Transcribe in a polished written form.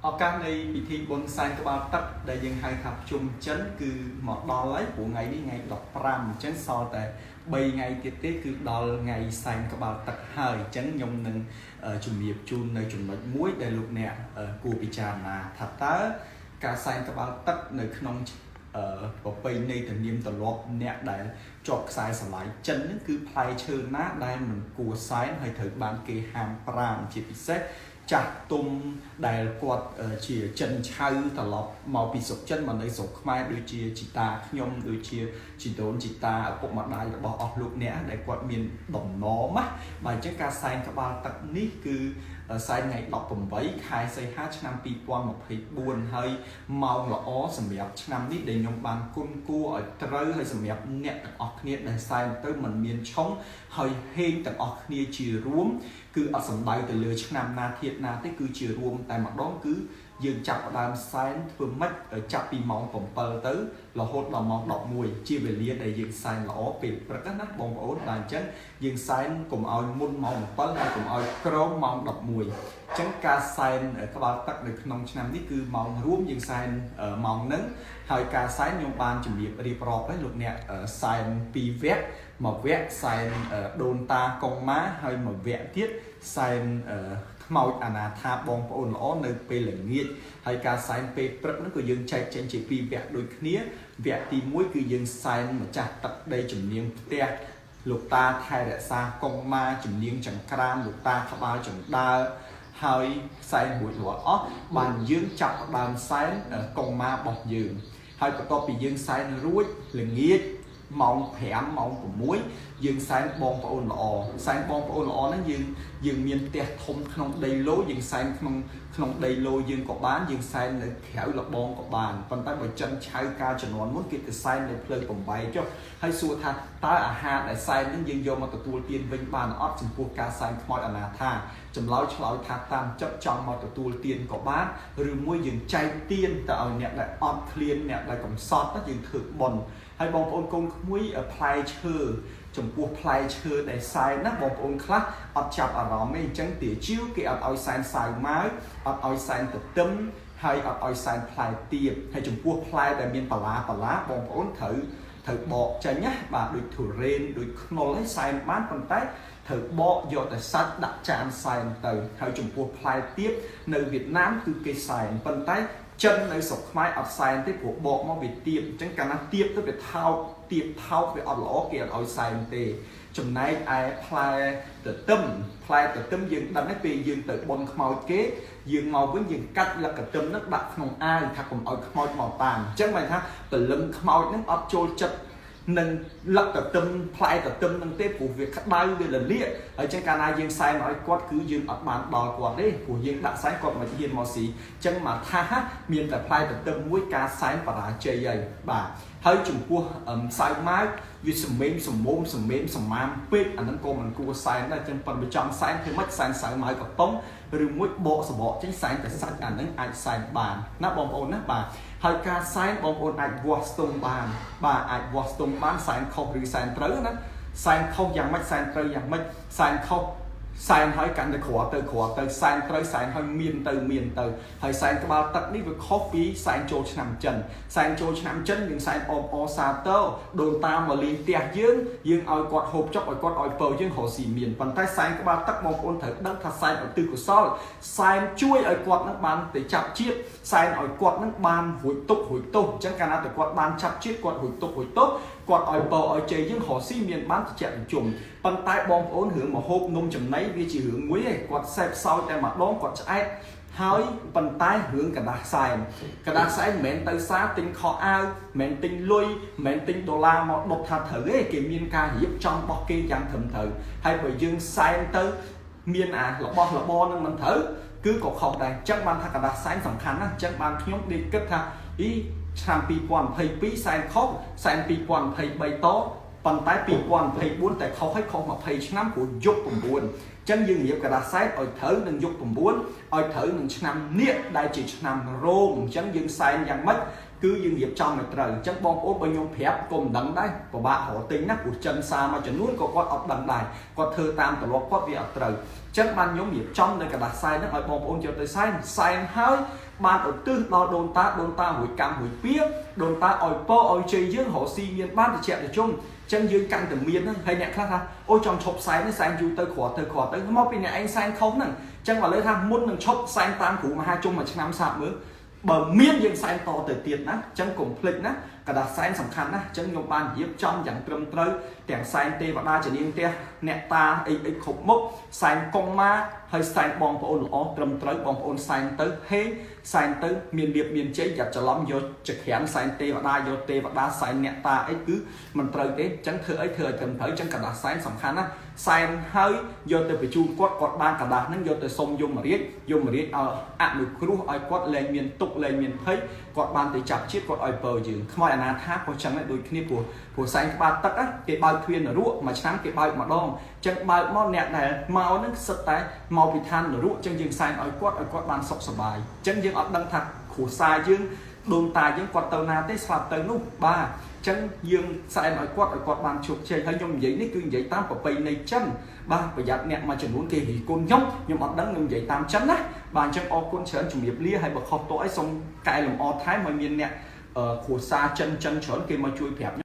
ឱកាសនៃពិធីបុណ្យសែនក្បាលទឹកដែលយើងហៅថាភ្ជុំចិនគឺមកដល់ហើយព្រោះថ្ងៃនេះថ្ងៃ15អញ្ចឹងសល់តែ3ថ្ងៃទៀតទេគឺដល់ថ្ងៃសែនក្បាលទឹកហើយអញ្ចឹងខ្ញុំនឹងជំរាបជូននៅចំណុចមួយដែលលោកអ្នកគួរពិចារណាថាតើការសែនក្បាលទឹកនៅក្នុងប្រពៃណីទំនៀមទម្លាប់អ្នកដែលជាប់ខ្សែស្រឡាយចិនហ្នឹងគឺផ្លែឈើណាដែលមិនគួរសែនហើយត្រូវបានគេហាមប្រាមជាពិសេសចាស់ទុំដែលគាត់ជាចិនឆៅត្រឡប់មកពីស្រុកចិនមកនៅស្រុកខ្មែរដូចជាជីតាខ្ញុំដូចជាជីដូនជីតាឪពុកម្ដាយរបស់អស់លោកអ្នកដែលគាត់មានតំណមណាបាទអញ្ចឹងការសែនក្បាលទឹកនេះគឺសែនថ្ងៃ18ខែសីហាឆ្នាំ2024ហើយម៉ោងល្អសម្រាប់ឆ្នាំនេះដែលខ្ញុំបានគុណគួរឲ្យត្រូវហើយសម្រាប់អ្នកទាំងអស់គ្នាដែលសែនទៅមិនមានឆុងហើយហេងទាំងអស់គ្នាជារួមគឺអត់សំដៅទៅលើឆ្នាំណាធាតុណាទេគឺជារួមតែម្ដងគឺយើងចាប់ផ្ដើមសែនធ្វើម៉េចចាប់ពីម៉ោង7ទៅរហូតដល់ម៉ោង11ជាវេលាដែលយើងសែនល្អពេលព្រឹកណាបងប្អូនបាទអញ្ចឹងយើងសែនកុំឲ្យមុនម៉ោង7ហើយកុំឲ្យក្រោមម៉ោង11អញ្ចឹងការសែនក្បាលទឹកនៅក្នុងឆ្នាំនេះគឺម៉ោងរួមយើងសែនម៉ោងហ្នឹងហើយការសែនខ្ញុំបានជំរាបរៀបរាប់ហើយលោកអ្នកសែនពីរវគ្គមួយវគ្គសែនដូនតាកុងម៉ាហើយមួយវគ្គទៀតសែនខ្មោចអនាថាបងប្អូនល្អនៅពេលល្ងាចហើយការសែនពេលព្រឹកហ្នឹងក៏យើងចែកចេញជាពីរវគ្គដូចគ្នាវគ្គទី1គឺយើងសែនម្ចាស់ទឹកដីជំនាញផ្ទះលោកតាថែរក្សាកុងម៉ាជំនាញចង្ក្រានលោកតាក្បាលចណ្ដើហើយសែនរួចរាល់អស់បានយើងចាប់ផ្ដើមសែនកុងម៉ារបស់យើងហើយបន្ទាប់ពីយើងសែនរួចល្ងាចម៉ោង5ម៉ោង6យើងសែនបងប្អូនល្អសែនបងប្អូនល្អហ្នឹងយើងយើងមានផ្ទះធំក្នុងដីឡូយើងសែនក្នុងក្នុងដីឡូយើងក៏បានយើងសែននៅក្រៅលបងក៏បានប៉ុន្តែបើចិនឆៅកាលជំនាន់មុនគេទៅសែននៅផ្លូវបំបីចុះហើយសួរថាតើអាហារដែលសែនហ្នឹងយើងយកមកទទួលទានវិញបានអត់ចំពោះការសែនខ្មោចអនាថាចម្លើយឆ្លើយថាតាមចិត្តចង់មកទទួលទានក៏បានឬមួយយើងចែកទានទៅឲ្យអ្នកដែលអត់ឃ្លានអ្នកដែលកំសត់យើងធ្វើបុណ្យហើយបងប្អូនកូនក្មួយផ្លែឈើចំពោះផ្លែឈើដែលសែនណាបងប្អូនខ្លះអត់ចាប់អារម្មណ៍ទេអញ្ចឹងទាជីវគេអត់ឲ្យសែនសាវម៉ាវអត់ឲ្យសែនទទឹមហើយអត់ឲ្យសែនផ្លែទៀបហើយចំពោះផ្លែដែលមានបន្លាបន្លាបងប្អូនត្រូវត្រូវបកចេញណាបាទដូចទុរេនដូចខ្នុរឲ្យសែនបានប៉ុន្តែត្រូវបកយកតែសាច់ដាក់ចានសែនទៅហើយចំពោះផ្លែទៀបនៅវៀតណាមគឺគេសែនប៉ុន្តែចិននៅស្រុកខ្មែរអត់សែនទេព្រោះបកមកវាទៀបអញ្ចឹងកាលណាទៀបទៅវាថោកទៀបថោកវាអត់ល្អគេអត់ឲ្យសែនទេចំណែកឯផ្លែទទឹមផ្លែទទឹមយើងដឹងហើយពេលយើងទៅបុនខ្មោចគេយើងមកវិញយើងកាច់លឹកកទឹមហ្នឹងដាក់ក្នុងអាវថាកុំឲ្យខ្មោចមកតាមអញ្ចឹងបានថាព្រលឹងខ្មោចហ្នឹងអត់ចូលចិត្តនឹងលឹកតទឹមផ្លែតទឹមនឹងទេព្រោះវាក្តៅវាលលាកហើយចឹងកាលណាយើងសែនឲ្យគាត់គឺយើងអត់បានដល់គាត់ទេព្រោះយើងដាក់សែនគាត់មកហ៊ានមកស៊ីចឹងមកថាមានតែផ្លែទទឹមមួយការសែនបរាជ័យហើយបាទហើយចំពោះសៅម៉ៅវាសមេមសមុំសមេមសមាមពេកអាហ្នឹងក៏មិនគួរសែនដែរចឹងប៉ុន្តែចង់សែនធ្វើម៉េចសែនសៅម៉ៅកំប៉ុងឬមួយបកសបកចេញសែនតែសាច់អាហ្នឹងអាចសែនបានណាបងប្អូនណាបាទហើយការសែនបងប្អូនអាចវាស់ស្ទង់បានបាទអាចវាស់ស្ទង់បានសែនខុសឬសែនត្រូវណាសែនខុសយ៉ាងម៉េចសែនត្រូវយ៉ាងម៉េចសែនខុសសែនហើយកាន់តែក្រទៅក្រទៅសែនត្រូវសែនហើយមានទៅមានទៅហើយសែនក្បាលទឹកនេះវាខុសពីសែនចូលឆ្នាំចិនសែនចូលឆ្នាំចិនយើងសែនអមអសាទរដូនតាមមកលេងផ្ទះយើងយើងឲ្យគាត់ហូបចុកឲ្យគាត់ឲ្យពើយើងរកស៊ីមានប៉ុន្តែសែនក្បាលទឹកបងប្អូនត្រូវដឹងថាសែនឧទ្ទិសកុសលសែនជួយឲ្យគាត់នឹងបានទៅចាប់ជាតិសែនឲ្យគាត់នឹងបានរួចទុករួចទោសអញ្ចឹងកាលណាតែគាត់បានចាប់ជាតិគាត់រួចទុករួចទោសគាត់ឲ្យពើឲ្យជ័យយើងរកស៊ីមានបានត្រជាក់ជុំប៉ុន្តែបងប្អូនរឿងមហូបនំចំណីវាជារឿងមួយឯងគាត់សេពសោយតែម្ដងគាត់ឆ្អែតហើយប៉ុន្តែរឿងกระดาษសែនกระดาษសែនមិនមែនទៅសារទិញខោអាវមិនមែនទិញលុយមិនមែនទិញដុល្លារមកដុតថាត្រូវទេគេមានការរៀបចំរបស់គេយ៉ាងត្រឹមត្រូវហើយបើយើងសែនទៅមានអារបស់របរនឹងមិនត្រូវគឺក៏ខុសដែរអញ្ចឹងបានថាกระดาษសែនសំខាន់ណាស់អញ្ចឹងបានខ្ញុំដេកគិតថាអីឆ្នាំ2022សែនខុសសែន2023តប៉ុន្តែ2024តែខុសហើយខុស20ឆ្នាំព្រោះយុគ9ចឹងយើងរៀបกระดาษសែនឲ្យត្រូវនឹងយុគ9ឲ្យត្រូវនឹងឆ្នាំនាគដែលជាឆ្នាំរោងអញ្ចឹងយើងសែនយ៉ាងម៉េចគឺយើងរៀបចំឲ្យត្រូវអញ្ចឹងបងប្អូនបើខ្ញុំប្រាប់ក៏មិនដឹងដែរពិបាករកទិញណាព្រោះចិនសារមួយចំនួនក៏គាត់អត់ដឹងដែរគាត់ធ្វើតាមទម្លាប់គាត់វាអត់ត្រូវ ចឹងបានខ្ញុំរៀបចំនៅក្រដាសសែនហ្នឹងឲ្យបងប្អូនយកទៅសែនសែនហើយបានឧទ្ទិសដល់ដូនតាដូនតារួចកម្មរួចពៀដូនតាឲ្យពរឲ្យជ័យយើងរកស៊ីមានបានតិចតិជុំចឹងយើងកាន់តែមានហ្នឹងហើយអ្នកខ្លះថាអូចង់ឈប់សែនសែនយូរទៅគ្រាន់ទៅគ្រាន់ទៅមកពីអ្នកឯងសែនខុសហ្នឹងចឹងបើលើថាមុននឹងឈប់សែនតាមគ្រូមហាជុំមួយឆ្នាំសាកមើលបើមានយើងសែនតទៅទៀតណាចឹងកុំភ្លេចណាក្រដាសសែនសំខាន់ណាស់ចឹងខ្ញុំបានរៀបចំយ៉ាងត្រឹមត្រូវទាំងសែនទេវតាជានាងផ្ទះអ្នកតាអីអីគ្រប់មុខសែនកុងម៉ាហើយសែនបងប្អូនល្អត្រឹមត្រូវបងប្អូនសែនទៅហេសែនទៅមានលៀបមានជ័យយ៉ាត់ច្រឡំយកចក្រាំងសែនទេវតាយកទេវតាសែនអ្នកតាអីគឺមិនត្រូវទេចឹងធ្វើអីធ្វើឲ្យត្រឹមត្រូវចឹងក្រដាសសែនសំខាន់ណាស់សែនហើយយកទៅបញ្ជូនគាត់គាត់បានក្រដាសហ្នឹងយកទៅសុំយមរាជយមរាជឲ្យអនុគ្រោះឲ្យគាត់លែងមានទុកលែងមានភ័យគាត់បានទៅចាប់ជាតិគាត់ឲ្យពរយើងខ្មោចអនាថាក៏ចឹងដែរដូចគ្នាព្រោះព្រោះសែនក្បាលទឹកគេបើកទ្វារនរកមួយឆ្នាំគេបើកម្ដងចឹងបើកមកអ្នកដែលមកហ្នឹងសិតតែមកពីឋាននរកចឹងយើងសែនឲ្យគាត់ឲ្យគាត់បានសុខសប្បាយចឹងយើងអត់ដឹងថាគ្រួសារយើងដូនតាយើងគាត់ទៅណាទេស្លាប់ទៅនោះបាទចឹងយើងសែនឲ្យគាត់ឲ្យគាត់បានជោគជ័យហើយខ្ញុំនិយាយនេះគឺនិយាយតាមប្រពៃណីចិនបាទប្រយ័ត្នអ្នកមួយចំនួនគេរិះគន់ខ្ញុំខ្ញុំអត់ដឹងខ្ញុំនិយាយតាមចិនណាបាទអញ្ចឹងអរគុណច្រើនជំរាបលាហើយបើខុសទោះអីសូមកែលម្អថែមឲ្យមានអ្នកគ្រួសារចិនចិនច្រើនគេមកជួយប្រាប់។